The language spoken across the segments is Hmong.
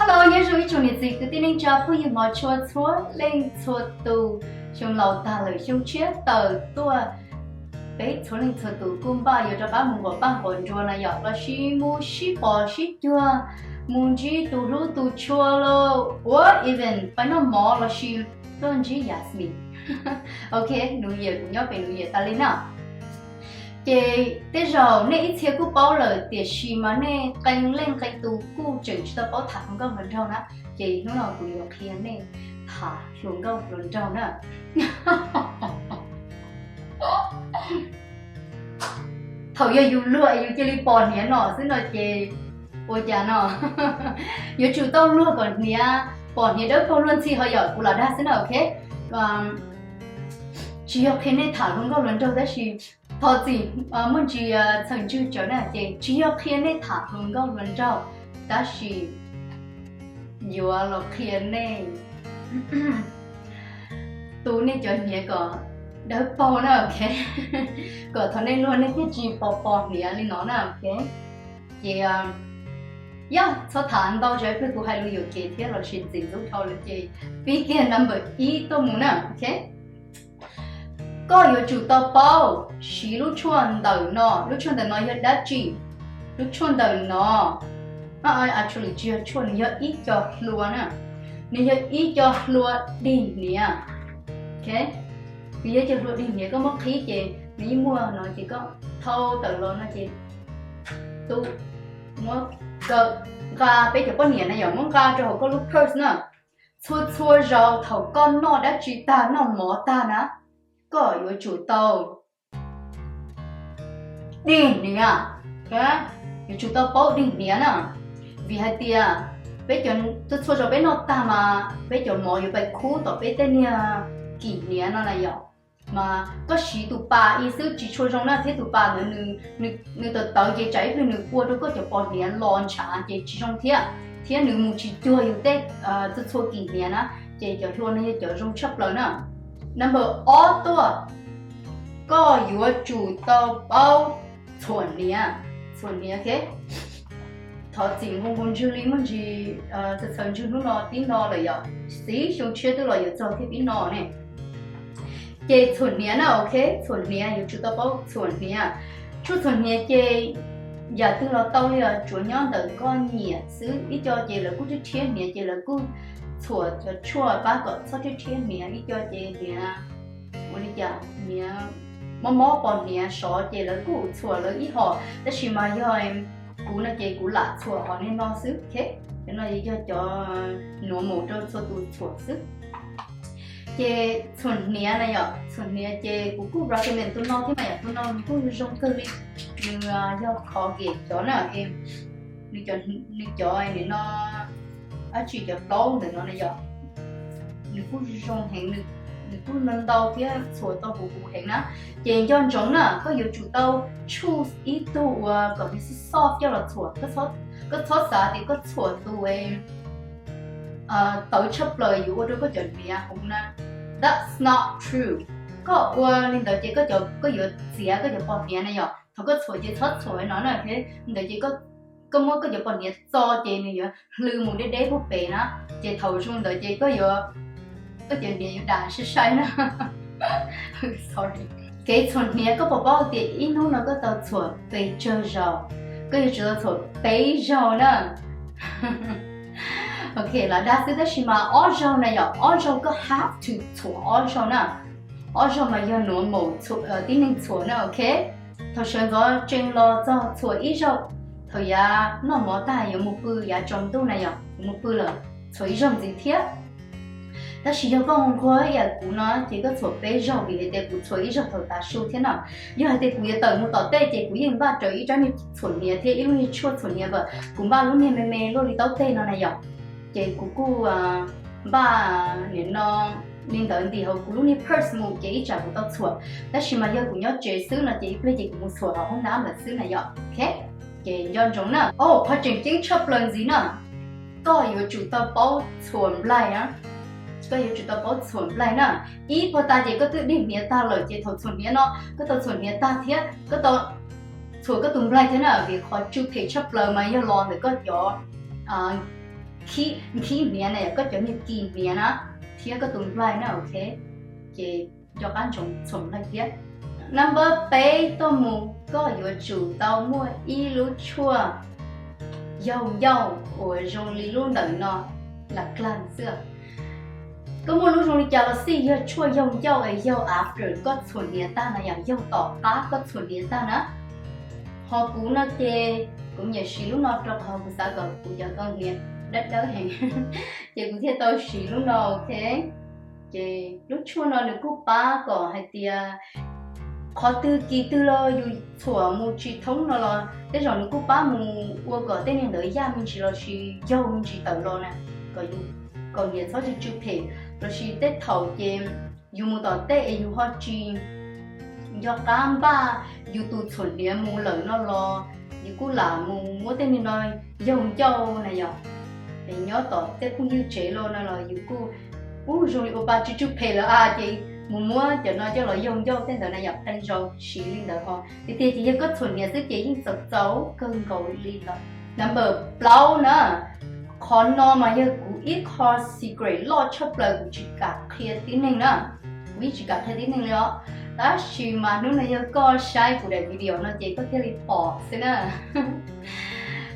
Tau nyob zoo ib tsoom niam txiv kwv tij neej tsa phooj ywg hmov tshua txhua leej txhua tus, xyoo laus tag lawm xyoo tshiab tawm tuaj, peb txhua leej txhua tus kuj npaj yuav rov qab mus nquas paj nquas nruas na yom, los sis mus sib pom sib cuag, mus ntsib tus hlub tus tshua los ua even pais noj mov los sis tuaj ntsib Yasmin. Ok, New Year kuv nyob pem New Year tas li na. Ces tej zaum nej ib txhia kuj paub lawm tiam sis mas nej qee leej qee tus kuj tseem tsis tau paub tham hluas nkauj hluas nraug na, ces hnub no kuv yuav qhia nej tham hluas nkauj hluas nraug na. Thaum yog yus luag es yus cia li pom hniav no xwb no ces ua cas no? Yuav tsum tau luag kom hniav, pom hniav dawb paug luag ntxhi ho yom, kuv lam dag xwb na, ok. Tsis yog qhia nej tham hluas nkauj hluas nraug tab sis thov txim, muaj ntsis txhaws ntswg tsawv na, ces tsis yog qhia nej tham hluas nkauj hluas nraug tab sis yuav los qhia nej tu nej cov hniav kom dawb paug na, ok. Kom thaum nej luag nej thiaj tsis pom pom hniav li no na, ok. Ces yog txhob tham ntau, tsam ib pliag kuv hais lus yuam kev thiab los sis ntxim ntxub dhau lawm ces pib kiag number ib tuaj mus na, ok. Koj yuav tsum tau paub siv lub tshuaj ntawm no. Lub tshuaj ntawm no yog dab tsi? Lub tshuaj ntawm no, actually tsis yog tshuaj, nws yog ib co hlua na. Nws yog ib co hlua dig hniav. Ok, nws yog ib co hlua dig hniav, koj muab qhib ces nws yeej muaj no ces koj thau tawm los no ces tu, muab kaw, nqa peb cov poj niam na yom, muab nqa rau hauv koj lub purse na. Txhua txhua zaus thaum koj noj dab tsi tag, noj mov tag na, koj yuav tsum tau dig hniav, yuav tsum tau paub dig hniav na. Vim hais tias peb cov, txhua txhua zaus peb noj tag mas peb cov mov yuav pais khub tom peb tej niag kis hniav no na yom. Mas koj siv tus pas ib xwb tsis tshua zoo na, thiab tus pas ntawd nws tawv tawv ces tsam ib pliag nws ua rau koj cov pos hniav los ntshav ces tsis zoo thiab, thiab nws mus tsis cuag yus tej txhua txhua kis hniav na. Ces cov hlua no yog cov zoo tshaj plaws na. Number ob tuaj, koj yuav tsum tau paub txhuam hniav. Txhuam hniav, ok. Thov txim nqus nqus ntswg li, muaj ntsis txhaws txhaws ntswg hnub no tib no lawm yom, xiv xyoo tshiab twb los yuav txog thiab tib no ne. Ces txhuam hniav na, ok, txhuam hniav yuav tsum tau paub txhuam hniav. Tshuaj txhuam hniav ces yam twg los tau li os, tsuav nyob ntawm koj nyiam xwb. Ib co ces lawv kuj rhiab rhiab hniav ces lawv kuj txhuam cov tshuaj pab kom txhob rhiab rhiab hniav, ib co ces hniav ua li cas hniav mob mob pos hniav sov ces lawv kuj txhuam lawv ib hom, tab sis mas yog kuv no ces kuv lam txhuam hom niag no xwb, ok. Cov no yog cov nuav mus rau txhua tus txhuam xwb. Ces txhuam hniav na yom, txhuam hniav ces kuv kuj recommend tus no thiab mas yom, tus no nws kuj zoo kawg li, nws yog Colgate cov na, nws cov nim no dab tsi cov plaub ntawm no na yom, nws kuj zoo heev, nws kuj ntau ntau thiab txhuam tau huv huv heev na. Ces nco ntsoov na, koj yuav tsum tau choose ib tug uas kom nws soft soft coj los txhuam, koj txhob xav tias koj txhuam tus tawv tshaj plaws yuav ua rau koj cov hniav huv na. That's not true. Koj ua li ntawd ces koj yuav txiav koj cov pos hniav na yom. Thaum koj txhuam ces txhob txhuam no na, ntawd ces koj muab koj cov pos hniav txo ces nws yuav hlw mus deb deb puag pem na. Ces thaum zoo ntawd ces koj yuav, koj cov hniav yuav dam sai sai na. Sorry. Kev txhuam hniav koj puas paub tias ib hnub no koj tau txhuam pes tsawg zaus? Koj yuav tsum tau txhuam peb zaug na. Ok, lam dag xwb tab sis mas ob zaug na yom, ob zaug koj have to txhuam ob zaug na. Ob zaug mas yog normal tib neeg txhuam na, ok. Thaum sawv ntxov tsees los txog txhuam ib zaug, thaum yav noj mov tag yuav mus pw, yav tsaus ntuj na yom, yuav mus pw lawm txhuam ib zaug ntxiv thiab. Tab sis yog koj nquag ib yam kuv no ces koj txhuam peb zaug vim hais tias kuv txhuam ib zaug thaum tav su thiab na. Yog hais tias kuv yuav tawm mus tom tej ces kuv yeej npaj rawv ib rab niag txhuam hniav thiab ib lub niag tshuaj txhuam hniav, kuv npaj lub niag me me luaj li taub teg no na yom. Ces kuv kuj npaj nim no li ntawd ntim hauv kuv lub niag purse mus ces ib tsam kuv tau txhuam. Tab sis mas yog kuv nyob tsev xwb no ces ib pliag ces kuv mus txhuam hauv hoob nab lawm xwb na yom, ok. Ces nco ntsoov na. Qhov tseem ceeb tshaj plaws ntxiv na, koj yuav tsum tau paub txhuam nplaig na. Koj yuav tsum tau paub txhuam nplaig na. Ib puag ta ces koj twb dig hniav tag lawm ces thaum txhuam hniav no koj tau txhuam hniav tag thiab koj tau txhuam koj tus nplaig thiab na, vim qhov tsw phem tshaj plaws mas yog los ntawm koj cov nkhib hniav na yom, koj cov niag kis hniav na, thiab koj tus nplaig na, ok, ces nco qab ntsoov txhuam nplaig thiab. Number peb, tuaj mus koj yuav tsum tau muaj ib lub tshuaj yaug ncauj uas zoo li lub ntawm no, lam klag xwb. Koj muaj lub zoo li cas los xij, yog tshuaj yaug ncauj es yaug after koj txhuam hniav tag na yom, yaug tom qab koj txhuam hniav tag na. Ho kuv no ces kuv nyiam siv lub no rau qhov kuv xav kom kuv cov nkauj hniav dawb dawb heev, ces kuv thiaj tau siv lub no, ok. Ces lub tshuaj no nws kuj pab kom hais tias qhov twg kis twg los yus txhuam mus tsis thoob no los tej zaum nws kuj pab mus ua kom tej niag ntawd yaj me ntsis los sis yaug me ntsis tawm los na, kom yus kaus hniav txhob tsw tsw phem. Los sis tej thaum ces yus mus tom tej es yus ho tsis nco qab npaj yus tus txhuam hniav mus lawm no los yus kuj lam mus muab tej niag no yaug ncauj na yom, es nyob tom tej phooj ywg tsev los no los yus kuj, ub, zoo li ua pa tsw tsw phem lawm a, ces mus muab cov no coj los yaug ncauj tej ntawd na yom, qee zaus siv li ntawd ho. Tiag tiag ces yog koj txhuam hniav xwb ces yeej txaus txaus kawg nkaus li lawm. Number plaub na, qhov no mas yog kuv ib qho secret loj tshaj plaws kuv tsis kam qhia tib neeg na. Kuv yeej tsis kam qhia tib neeg li os. Tab sis mas hnub no yog koj saib kuv daim video no ces koj thiaj li pom xwb na.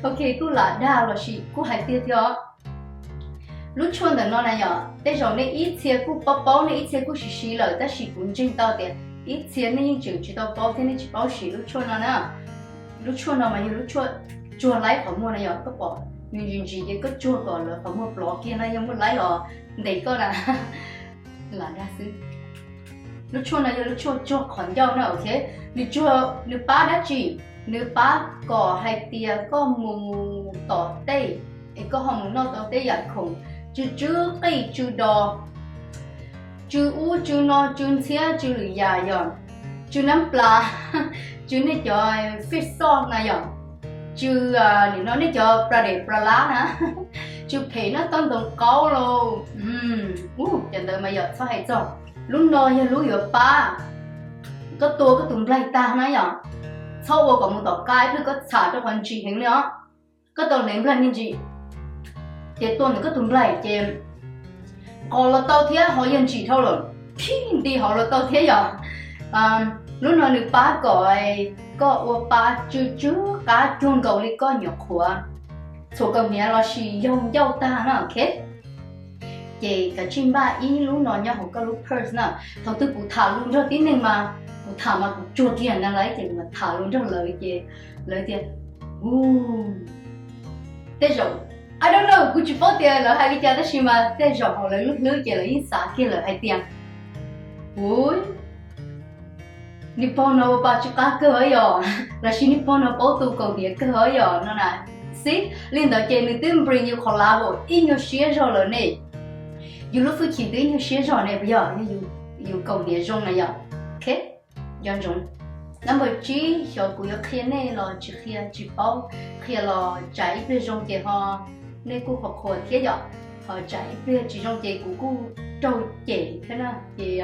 Ok, kuj lam dag los sis kuj hais tiag tiag os. Lub tshuaj ntawm no na yom, tej zaum nej ib txhia kuj paub paub, nej ib txhia kuj siv siv lawm, tab sis kuv ntseeg tau tias ib txhia nej yeej tseem tsis tau paub thiab nej tsis paub siv lub tshuaj no na. Lub tshuaj no mas yog lub tshuaj tsuag laib qhov muag na yom, koj pom nws ntsim ntsim ces koj tsuag kom lawv qhov muag plov kiag no yog muaj laib los ntes koj na. Lam dag xwb. Lub tshuaj no yog lub tshuaj tsuag qhov ncauj na, ok. Nws tsuag, nws pab dab tsi? Nws pab kom hais tias koj mus tom tej es koj ho mus noj tau tej yam khoom tsw tsw qij tsw do, tsw ub tsw no tsw ntxhiab tsw lwm yam yom, tsw nab plas, tsw nej cov fij xoj na yom, tsw nim no nej cov pra dej pra lab na, tsw phem noj tau ntoo qaub lauj. Ub, cov ntawd mas yom txhob hais txog. Lub no yog lub yuav pab koj tua koj tus nplaig tag na yom. Txhob ua kom mus tom qab ib pliag koj txham rau qhov ntsim heev li os. Koj tau hneev nplaig me ntsis ces tua ntawm koj tus nplaig ces nqos los tau thiab ho yog ntsim dhau lawm, phij nti hauv los tau thiab yom. Lub no nws pab kom koj ua pa tsw tsw qab cuag nkaus li koj nyuam qhuav txhuam kaus hniav los sis yaug ncauj tag na, ok. Ces kav tsij npaj ib lub no nyob hauv koj lub purse na. Thaum twg kuv tham lus nrog tib neeg mas kuv tham mas kuv tsuag kiag na lawm ces kuv mam tham lus nrog lawv ces lawv tias, u, tej zaum, I don't know, kuv tsis paub tias lawv hais li cas tab sis mas tej zaum hauv lawv lub hlwb ces lawv yeej xav kiag lawm hais tias, u, niag pog no ua pa tsw qab kawg yom, los sis niag pog no paub tu kaus hniav kawg yom no na. Xib li ntawd ces nws twb bring yus qhov lab ib nyuag siab zog lawm ne. Yus lub hwj chim twb ib nyuag siab zog ne, puas yog? Yog yus kaus hniav zoo na yom. Ok, nco ntsoov. Number tsib, xyov kuv yuav qhia nej los tsis qhia tsis paub, qhia los tsam ib pliag zoo ces ho nej kuj qhuas qhuas thiab yom, ho tsam ib pliag tsis zoo ces kuv kuj raug cem thiab na ces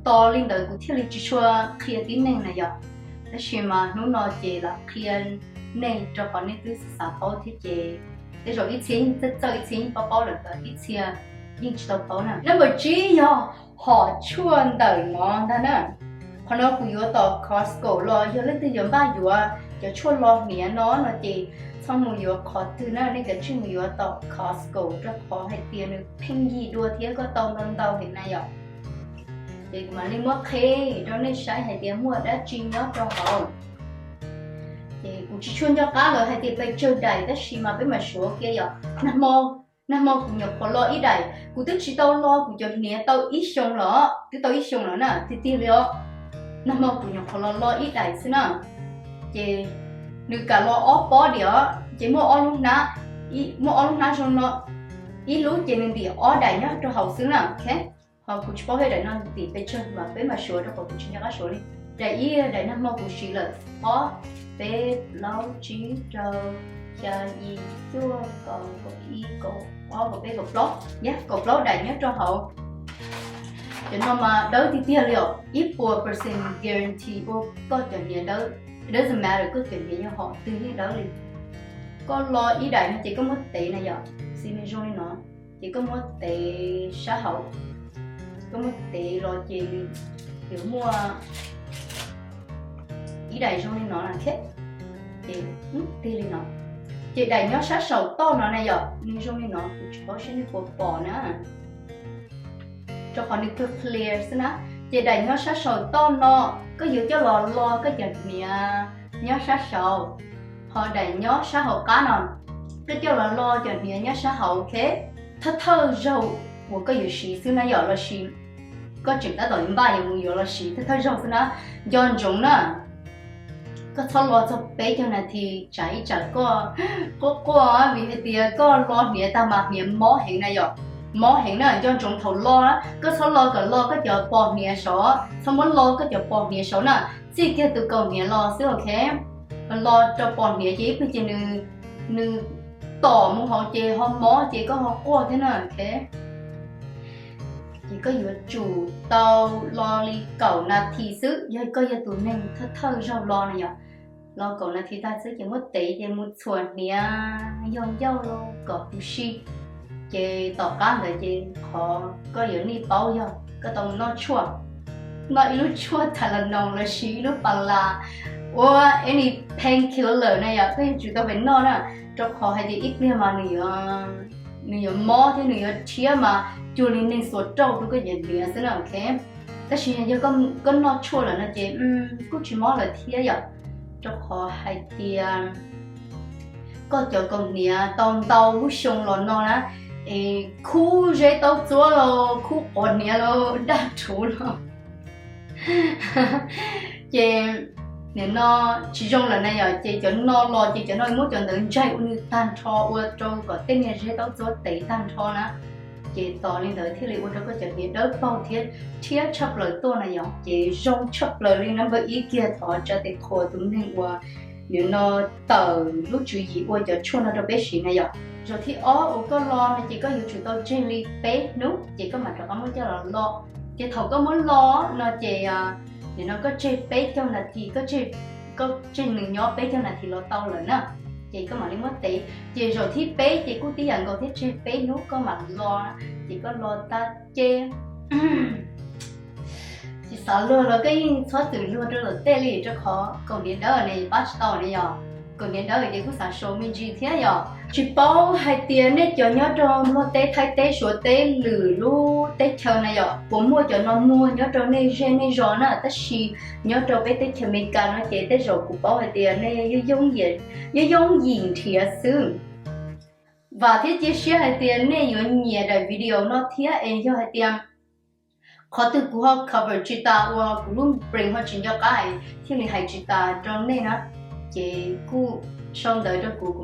tos li ntawd kuv thiaj li tsis tshua qhia tib neeg na yom. Tab sis mas hnub no ces lam qhia nej rau qhov nej twb xav paub thiab ces tej zaum ib txhia yeej txawj txawj, ib txhia yeej paub paub lawm, ib txhia yeej tsis tau paub na. Number tsib yog hom tshuaj ntawm no ntag na. Qhov no kuv yuav tom Costco los yog leej twg yuav npaj yuav cov tshuaj lo hniav no no ces txhob mus yuav qhov twg na, nej kav tsij mus yuav tom Costco rau qhov hais tias nws pheej yig dua thiab koj tau ntau ntau heev na yom. Ces kuv mam li muab qheb rau nej saib hais tias muaj dab tsi nyob rau hauv. Ces kuv tsis tshua nco qab lawm hais tias pes tsawg daim tab sis mas peb mam suav kiag yom. Nag hmo, nag hmo kuv nyuam qhuav lo ib daim, kuv twb tsis tau lo kuv cov hniav tau ib xyoo los, twb tau ib xyoo los na, tiag tiag li os. Nag hmo kuv nyuam qhuav los lo ib daim xwb na. Ces nws kam lo ob pob diam os, ces muaj ob lub hnab, muaj ob lub hnab zoo no, ib lub ces nws ntim ob daim nyob rau hauv xwb na, ok. Ho kuv tsis paub thiab daim no ntim pes tsawg mas peb mam suav rau qhov kuv tsis nco qab suav li. Daim ib, daim nag hmo kuv siv lawm, ob, peb, plaub, tsib, rau, xya, yim, cuaj, kaum, kaum ib, kaum ob, kaum peb, kaum plaub, yog kaum plaub daim nyob rau hauv. Cov no mas dawb tiag tiag li os, ib puas percent guarantee ua koj cov hniav dawb. It doesn't matter koj cov hniav yog hom twg yeej dawb li. Koj lo ib daim no ces koj muab tev na yom, Xi mej zoo li no, ces koj muab tev sab hauv, koj muab tev los ces yuav muaj ib daim zoo li no na, ces tig li no. Ces daim nyob sab saum toj no na yom, nws zoo li no, kuv tsis paub seb nej puas pom na, rau qhov nws kawg clear xwb na. Ces daim nyob sab saum toj no, koj yuav coj los lo koj cov hniav nyob sab saud, ho daim nyob sab hauv qab no, koj coj los lo cov hniav nyob sab hauv, ok. Thawj thawj zaug uas koj yuav siv xwb na yom, los sis koj tseem tab tom yuav npaj yuav mus yuav los siv thawj thawj zaug xwb na. Nco ntsoov na, koj txhob lo txog peb caug nas this, tsam ib tsam koj quaj quaj vim hais tias koj lo hniav tag mas hniav mob heev na yom, mob heev na. Nco ntsoov thaum lo na, koj txhob lo kom lo koj cov pos hniav saud, txhob muab lo koj cov pos hniav saud na, txij kiag tus kaus hniav los xwb, ok. Lo rau pos hniav ces ib pliag ces nws tom mus hauv ces ho mob ces koj ho quaj thiab na, ok. Ces koj yuav tsum tau lo li kaum nas this xwb, yog koj yog tus neeg thawj thawj zaug lo na yom. Lo kaum nas this tag xwb ces muab tev ces mus txhuam hniav yog ncauj los kom huv si. Ces tom qab ntawd ces qhov koj yuav nij paub yog koj tau mus noj tshuaj, noj ib lub tshuaj Tylenol los sis ib lub Plas ua any painkiller na yom, koj yuav tsum tau pem noj na, rau qhov hais tias ib pliag mas nws yuav mob thiab nws yuav rhiab mas cuag li neeg xuas rauj rau koj cov hniav xwb na, ok. Tab sis yog koj noj tshuaj lawm no ces kuj tsis mob lawm thiab yom, rau qhov hais tias koj cov kaus hniav tau ntau lub xyoo los no na, es khub zeb taub txuab los khub quav hniav los daj rhuv los ces nim no tsis zoo lawm na yom, ces cov no los ces cov no muab cov ntawd ntsaig ua nws tag nrho ua rau kom tej niag zeb taub txuab tev tag nrho na. Ces tos li ntawd thiaj li ua rau koj cov hniav dawb paug thiab rhiab tshaj plaws tuaj na yom. Ces zoo tshaj plaws li number ib kiag thov tsa tes qhuas tus neeg uas nim no tawm lub tswv yim ua cov tshuaj no rau peb siv na yom. Zaum thib ob uas koj lo no ces koj yuav tsum tau tseg li peb hnub ces koj mam rov qab muab coj los lo. Ces thaum koj muab lo no ces nim no koj tseg peb caug nas this, koj tseg nws nyob peb caug nas this los tau lawm na, ces koj mam li muab tev. Ces zaum thib peb ces kuj tib yam nkaus thiab, tseg peb hnub koj mam lo, ces koj lo tab ceg tsis xav luag los koj yeej txhob txwm luag rau tom tej li, rau qhov kaus hniav dawb ne pab tsis tau ne yom. Kaus hniav dawb ces kuj xav show me ntsis thiab yom. Tsis paub hais tias nej cov nyob rau Nplog teb, Thaib teb, Suav teb, lwm lub teb chaws na yom, puas muaj cov no muag nyob rau nej zej nej zos na, tab sis nyob rau peb teb chaws Amelikas no ces tej zaum kuv paub hais tias nej yeej yooj yim nrhiav xwb. Vam thiab cia siab hais tias nej yuav nyiam daim video no thiab es yog hais tias qhov twg kuv ho cover tsis tas uas kuv lub brain ho tsis nco qab thiaj li hais tsis tas rau nej na, ces kuj sau ntawv rau kuv,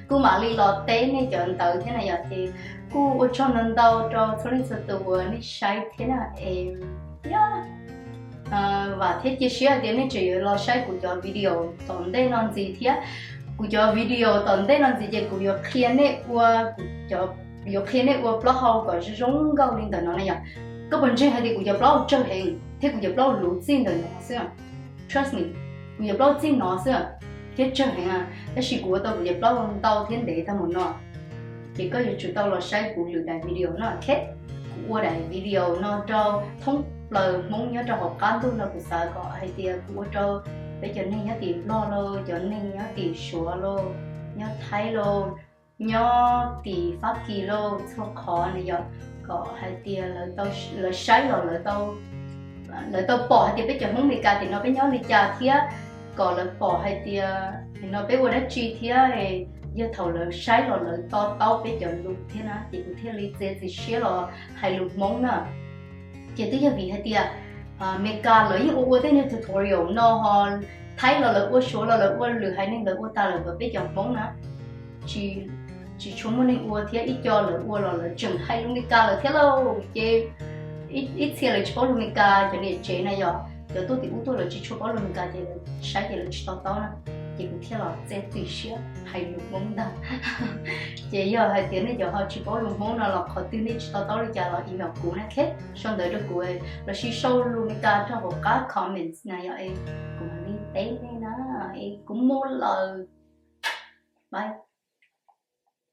kuv mam li los teb nej cov ntawv thiab na yom. Ces kuj ua tsaug ntau ntau rau txhua leej txhua tus uas nej saib thiab na es, yog, vam thiab cia siab hais tias nej tseem yuav los saib kuv cov video tom ntej no ntxiv thiab. Kuv cov video tom ntej no ntxiv ces kuv yuav qhia nej ua, kuv yuav qhia nej ua plaub hau kom zoo zoo nkauj li ntawm no na yom. Koj puas ntseeg hais tias kuv cov plaub hau tsawg heev thiab kuv cov plaub hau luv txij ntawm no xwb? Trust me, kuv cov plaub hau txij no xwb thiab tsawg heev, tab sis kuv ua tau kuv cov plaub hau ntau thiab ntev tag mus no. Ces koj yuav tsum tau los saib kuv lwm daim video no, ok? Kuv ua daim video no rau thoob plaws Hmoob nyob rau hauv qab ntuj no, kuv xav kom hais tias kuv ua rau peb cov neeg nyob tim Nplog lauj, cov neeg nyob tim Suav lauj, nyob Thaib lauj, nyob tim Fab Kis lauj, txhua qhov na yom, kom hais tias lawv saib los lawv tau pom hais tias peb cov Hmoob Amelikas tim no peb nyob li cas thiab kom lawv pom hais tias nim no peb ua dab tsi thiab, yog thaum lawv saib los lawv to taub peb cov lus thiab na, ces kuv thiaj li txiav txim siab los hais lus Hmoob na. Ces twb yog vim hais tias Amelikas lawv yeej ua ua tej niag tutorial no ho, Thaib los lawv ua, Suav los lawv ua, lwm haiv neeg lawv ua tas lawm, peb cov Hmoob na tsis tshua muaj neeg ua thiab, ib co lawv ua los lawv tseem hais lus Amelikas lawm thiab lauj. Ces ib txhia lawv tsis paub lus Amelikas, cov niam tsev na yom, cov tuaj tim ub tuaj lawv tsis tshua paub lus Amelikas ces lawv saib ces lawv tsis to taub na, ces kuv thiaj los txiav txim siab hais lus Hmoob ntag. Ces yog hais tias nej cov ho tsis paub lus Hmoob no los qhov twg nej tsis to taub li cas los email kuv na, ok? Sau ntawv rau kuv los sis sau lus Amelikas rau hauv qab comments na yom, es kuv mam li teb nej na, es kuv mus lawm, bye.